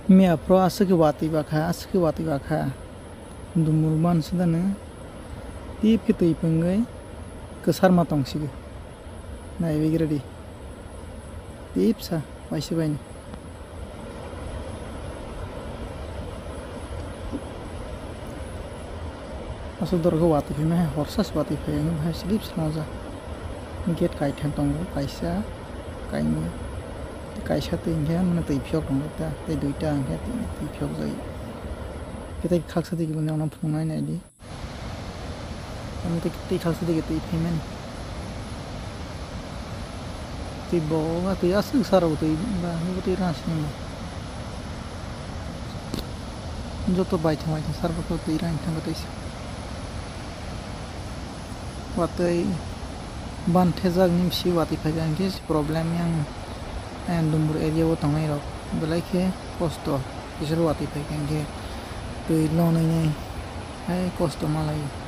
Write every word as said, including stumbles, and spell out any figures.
Miya phro aswk khe watwi bakha, aswk khe watwi bakha. Dumur man sudano. Tip khe twi pungwi kwsarma tongsigo. Naiwi ready. Tip sa, waisa baino. Aswk dorkhe watwi phaima hai, horsa se watwi phai, ang hai slip se nokjak. Gate kaitham tongo, kaisa, kainwi, kaisa twi hinkhe mane twi phiyok tongo ta, tei duita hinkhe twi phiyok jai. Khe tei khaksa twi khe bini ono phunuknai naidi. Omo tei twi khaksa twi khe twi phaimani. Tei bo, tei aswk saro tei ba, bo tei rang sini bo. Joto baithang baithang sar bo tei rang thang tei se. Watwi ban thejak ni bisi watwi phai kha, hinkhe problem yang, eh, Dumbur area o tongnai rok belai khe kosto, bisor watwi phai kha hinkhe twi lonwi nai hai kosto malai.